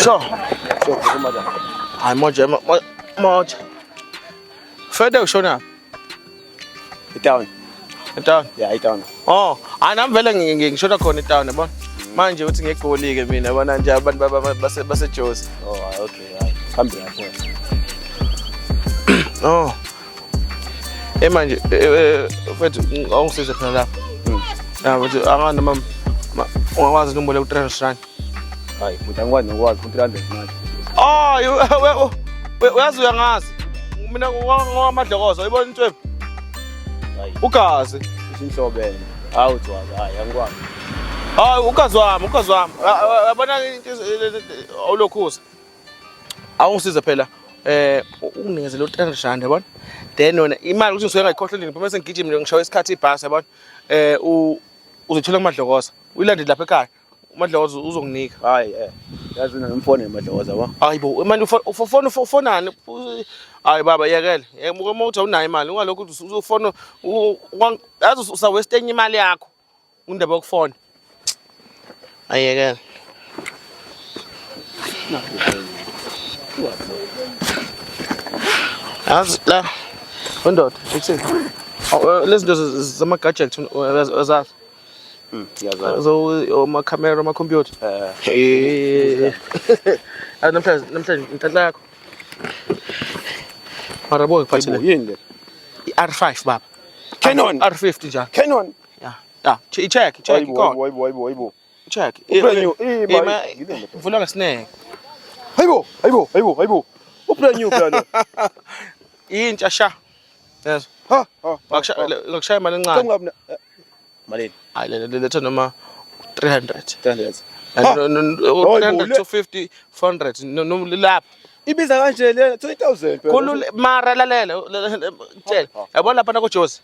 Sure. Sure, umoja. Hayi moja moja. Fede ushona Itown. etown. Yeah, itown. Oh, hayi nami vele ngishona khona etown yabona. Manje uthi ngegoli ke mina yabona nje abantu base baseJozi. Oh, okay, hayi. Hambe kahle. Oh. Eh manje mfethu awungisize phela lapha. Ya mfethu angani noma ungakwazi ukumboleka u-300 rand. Hayi, futhi angikwazi nokwazi futhi 300 manje. Oh, uyazi uyangazi. Mina ngowamadlokozo uyibona intwebe. Hayi, Ugazi. isinhlobene. Hawu Thwaka, hayi angikwazi. Hayi ugazi wami, ugazi wami. Yabona into olokhuza. Awungisize phela. Unginikezele u-300 rand yabona. Then wena imali ukuthi ngisuke ngayikhohlwa endlini phuma sengigijima nje ngishawe isikhathi ibhasi yabona. Uzothola kumadlokoza. Uyilandele lapha ekhaya. UMadlokoza uzokunika. Hayi eh. Yazi mina ngimfone Madlokoza yabo. Hayi bo, manje ufona ufonani? Hayi baba yekele. Yeke uma uthi awunayo imali ungalokhu uzofona yazi usa-waste enye imali yakho. Undaba yokufona. Ayekele. Yazi la wendoda ekuseni. Lezi zinto zama-gadget uyazazi. Ngiyazazi. So amakhamera, amakhompyutha. Eh. Namhlanje inhlanhla yakho. Mara bo ngiphathele Yini le? i-R5 baba. Canon. R50 njalo. Canon. Yeah. Yeah, i-check, check Hayibo, ikhona. hayibo, hayibo, hayibo. Check. U-brand new. Eh, ma- Vula ngesineke. Hayibo, hayibo, hayibo, hayibo. U-brand new phela lo. Intsha sha. Yes. Ha, ha. Ngakushaya imali encane. Ngabna. Malini? Hayi le letha noma 300. 300. And Ha! no, no, no, Hayibo, 300, le- 250, 400. No, no, lapho. Ibiza kanje le 2000 phela. Khulu mara lalela tshela. Yabona lapha nakoJozi.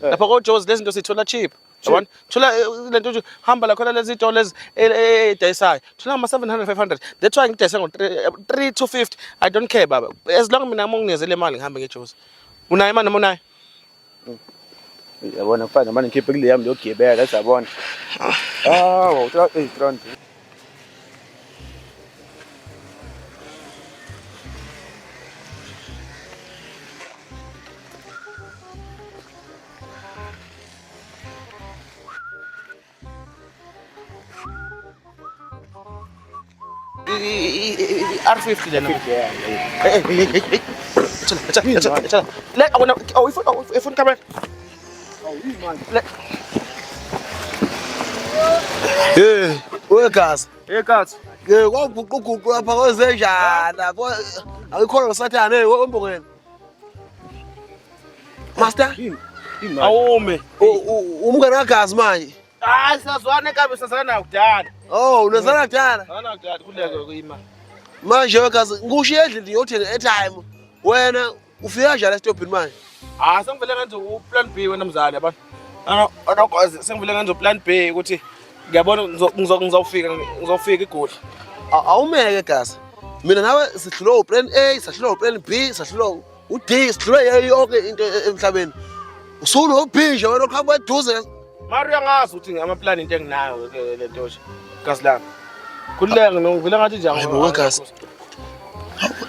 Eh. Lapha koJozi lezi zinto sithola cheap. Yabona? Thola lento nje hamba la khona lezi zitolo lezi edayisayo. Thola ama 700 500. That's why ngidayisa ngo 3 250. I don't care baba. As long mina uma le mali ngihambe ngeJozi. Unayo imali noma unayo? Yabona mfana manje ngikhiphe kule yami leyogibela yabona. Ah, wa 300. I-R50 lena. Hey hey hey hey. Tshela tshela tshela. Le awona awufuna camera. Le Eh, wegazi. Hey kathi. Eh, kwaguquguqu lapha kwezenjani? Akukhona nosathane hey wembongeni. Master, Awume. umngane kaGazi manje. Hayi sazwana kabi sazana kudala. Oh, unezana kudala. Sazana kudala kuleke kuyima. Manje wegazi ngikushiye endlini ngiyothenga airtime. Wena ufika kanjani esitobhini manje? Ah sengivele ngenza uplan B wena mzali yabona. Anokwazi sengivele ngenza uplan B ukuthi ngiyabona ngizofika igoli. Awumeke Gazi. Mina nawe sihlulwe uplan A, sahlulwe uplan B, sahlulwe u-D, sihlulwe yonke into emhlabeni. Usuno B nje wena uqhamuka eduze. Mara uyangazi ukuthi amaplan into enginayo le nto nje. Gazi lami. Khululeka ngivele ngathi nje Hayi bo, Gazi.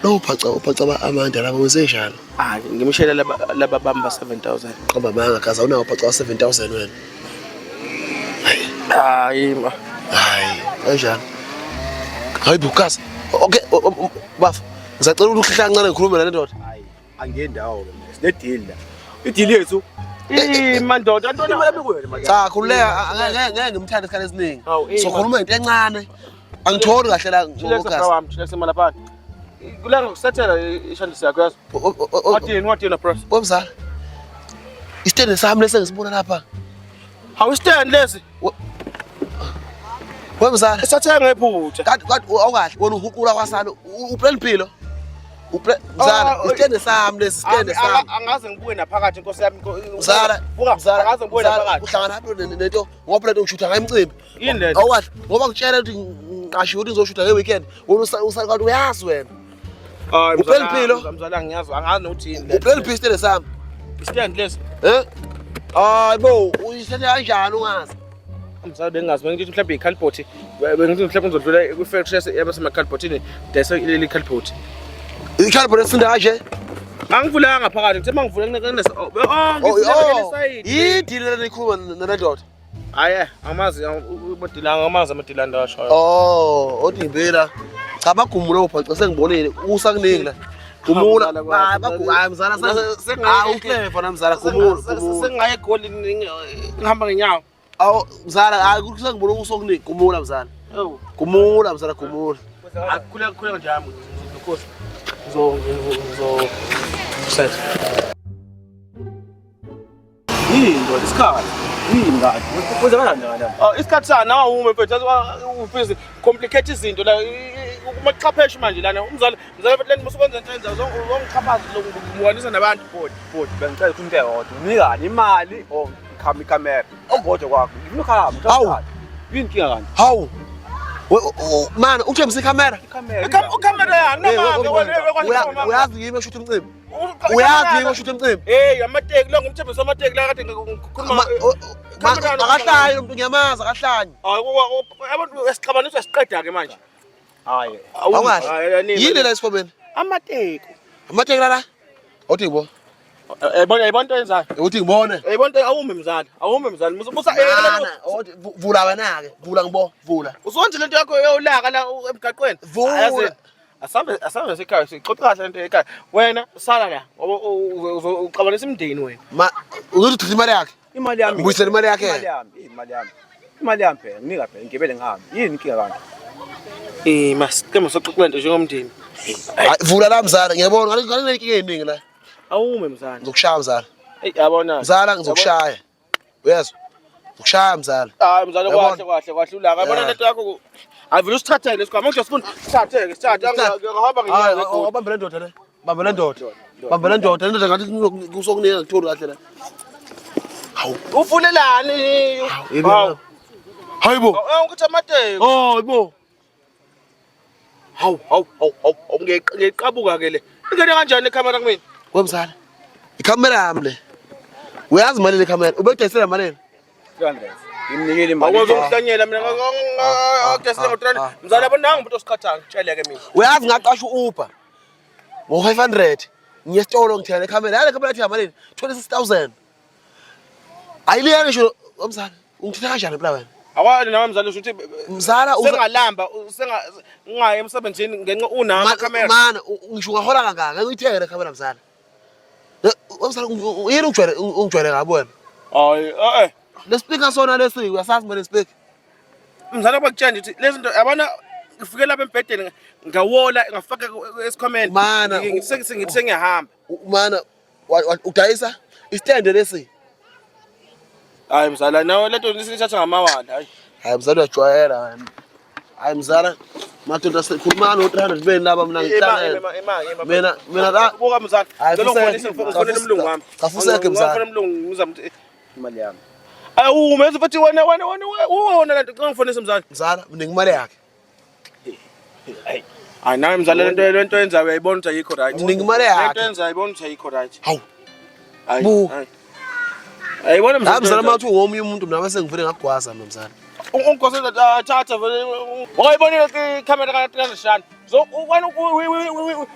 Lo uphaca uphaca amanda laba wenzenjani? Ah ngimshela laba bamba 7000. Qamba amanga Gazi awunawo uphaca wa 7000 wena. Hayi ma. Hayi, kanjani? Hayi bo Gazi. Okay, bafa. Ngisacela ukuthi uhlehla kancane ngikhulume nale ndoda. Hayi, angendawo ke mina. Sine deal la. I-deal yethu. Eh mandoda antona Imali kuwena manje. Cha, khululeka angeke ngeke ngimthande isikhathi esiningi. Hawu, eh, So khuluma into encane. Angitholi kahle la Chillax bra ngoGazi. wami, chillax malapha. Kula ngokusethela ishandisi yakho yazi. Wathini wathini bro? Wemzala. Isitende sami lesi engisibona lapha. Hawu stand lesi. Wemzala. Sathenga ephutha. Kanti kanti awukahle wena uhuqula kwasalo uplan impilo. Uplan mzala Ah, isitende sami lesi isitende sami. Angaze ngibuye naphakathi inkosi yami. Mzala, Buka, mzala, angaze ngibuye mzala, naphakathi. uhlangana lapho nento ngoba lento ngishutha ngayo imicimbi. Yini lento? Awukahle ngoba ngitshela ukuthi ngiqashiwe ukuthi ngizoshutha nge-weekend. Wena kanti uyazi wena. Hayi Uplan impilo. Mzala ngiyazi angazi nokuthi yini. Uplan impilo isitende sami. Stand lesi. Eh? Hayi bo, uyisitende kanjani ungazi? Mzala bengazi bengithi mhlawumbe i-cardboard bengithi mhlawumbe ngizodlula kwi-factory yabasemakhalibhothini dayisa leli cardboard. I-cardboard esinda kanje? Angivulanga phakathi ngithe mangivula kunese oh Oh, ngivule oh, side. yidili lena nikhuluma nale ndoda. Hayi amazi umadilanga amazi amadilanga ashoyo. Oh, othi ngibela. Cha bagumula ubhaca sengibonile usakuningi la. Gumula. Mzala kwakhe. Hayi bagu hayi mzala hayi uclever na mzala gumula gumula. Sengaye egoli ngihamba ngenyawo. Awu mzala hayi kusengibona usokuningi gumula mzala. Oh. Gumula mzala gumula. Akhule khule nje yami ngizokhosi. Ngizo ngizo set. Yini ndoda isikhathi? Yini ngani? Kwenzakalani njani? Oh, isikhathi sana awume mfethu yazi ubhizi complicate izinto la kumaqhapheshe manje lana umzali mzali mfethu lento musukwenza into enza uzongixhaphaza uzongimukanisa nabantu. Bhuti, bhuti, bengicela ukuthi into eyodwa. Unikani imali or ngikhama ikhamera? Okukodwa kwakho. Ngifuna ukhalama. Hawu. Yini inkinga kanti? Hawu. Mana uthembisa ikhamera? Ikhamera. Ukhamera yani namanga Uyazi yimi eshutha umcimbi? Uyazi yimi eshutha umcimbi? Hey amateki lo ngumthembiso wamateki la kade ngikhuluma. Akahlanyi umuntu ngiyamazi akahlanyi. Abantu esixabaniswa siqeda ke manje. Hayi. Awukahle. Yini la esikhwameni? Amateki. Amateki la? Awuthi ngibone. Yayibona yayibona into yenzayo. Awuthi ngibone. Yayibona into awume mzali. Awume mzali. Musa Mana, awuthi vula wena ke. Vula ngibo, vula. Usonje lento yakho yolaka la emgaqweni. Vula. Asambe asambe sekhaya sixoxe kahle lento ekhaya. Wena sala la ngoba uxabanisa imindeni wena. Ma uzothi uthatha imali yakhe. Imali yami. Mbuyisele imali yakhe. Imali yami, imali yami. Imali yami phela, nginika phela, ngigibele ngihambe. Yini inkinga kanti? Eh masike masoxoxe lento njengomndeni. Hayi vula la mzala, ngiyabona ngale ngale inkinga eziningi la. Awume mzali. Ngizokushaya mzala. Hey yabona. Mzala ngizokushaya. Uyezwa? Ngizokushaya mzala. Hayi mzali Yabona? kwahle kwahle kwahle ulaka. Yabona Yeah. lento yakho avile usithathele lesikhwama ngisho sifuna sithatheke sithathe ngihamba Hayi, ngenyawo. awubambe le ndoda le. Bambe le ndoda. Bambe le ndoda, le ndoda ngathi kusokunika ngitholi kahle la. Hawu. Uvulelani? Hawu. Hayibo. Hawu ukuthi amateki. Hayibo. Hawu hawu hawu hawu ngiyayiqabuka ke le. Ingene kanjani ikhamera kumina? Wemzala. Ikhamera yami le. Uyazi imali le khamera. Ubekudayisela malini? 300. Ngimnikile imali. Awukwazi ukuhlanyela mina ngakudayisela ngo-300. Mzali yabo nangu umuntu osiqhathayo ngitsheleke mina. Uyazi ngaqasha u-Uber ngo-500 ngiye esitolo ngithenga le khamera. Yale khamera yathi malini? 26,000. Ayiliya ngisho wemzala. Ungithatha kanjani phela wena? Awani nawe mzali usho ukuthi Mzala uza sengalamba senga ngingayi emsebenzini ngenxa unama amakhamera. Mana ngisho ungahola kangaka ngeke uyithenge le khamera mzala. Wemzala yini ungijwayele ungijwayele kabi wena? Hayi eh Le speaker sona lesi uyasazi manje speaker. Mzala bakutshela nje ukuthi lezi zinto yabona ngifike lapha embhedeni ngawola ngafaka esikhwameni. Mana, Ngithi sengiyahamba. Mana udayisa istand lesi. Hayi mzala nawe lento nisithatha ngamawala hayi. Hayi mzala uyajwayela wena. Hayi mzala madoda sikhuluma no 300 beni laba mina ngihlangene. Ima Mina la buka mzala. Hayi, Ngicela fuseke. ungifonise ngifonele umlungu wami. Cha, fuseke mzala. Ngifonele umlungu ngizama ukuthi Imali yami. awume futhi wena wena wena wena lento ngicela ngifonise mzala. Mzala mningi imali yakhe. Hayi. Hayi nawe mzala lento yenzayo uyayibona ukuthi ayikho right. Mningi imali Lento yakhe. yenzayo uyayibona ukuthi ayikho right. Hawu. Hayi. Bu. hayi. Ayibona mzala. Hayi mzala mathi ungomunye umuntu mina bese ngivele ngagwaza mina mzala. Ungigosela thatha vele wayibonile ikhamera ka 300 so wena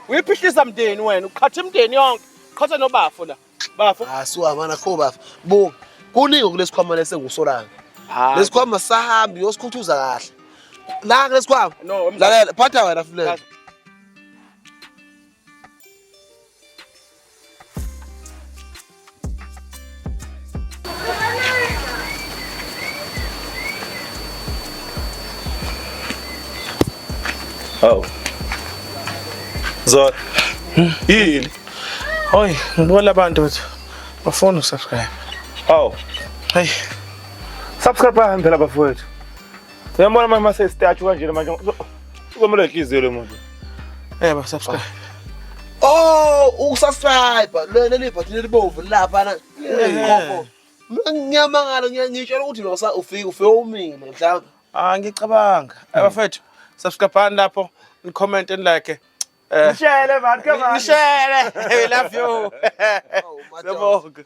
uyiphihlisa mndeni wena uqhatha imndeni yonke qhatha nobafo la bafo. Hayi suka mana kho bafa. Buka kuningi kulesikhwama lesengusolayo. Lesikhwama sahambi uyosikhuthuza kahle. La kulesikhwama. No, mzala. Lalela phatha wena Fulele. Hawu. Zora. Yini? Hoy, ngibona abantu ukuthi bafuna usubscribe. Hawu. Hey, Subscribe bani phela bafowethu. Uyambona manje mase statue kanje manje uzomela inhliziyo lo muntu. eh ba subscribe. Oh, ukusubscribe leli button elibomvu lapha na. Khokho. Ngiyamangala ngiyangitshela ukuthi lo sa ufike ufike umile mhlawumbe. Ah, ngicabanga. Abafethu, subscribe lapho, ni comment and like. Nishele man, come on. Nishare. We love you. Oh, Siyabonga.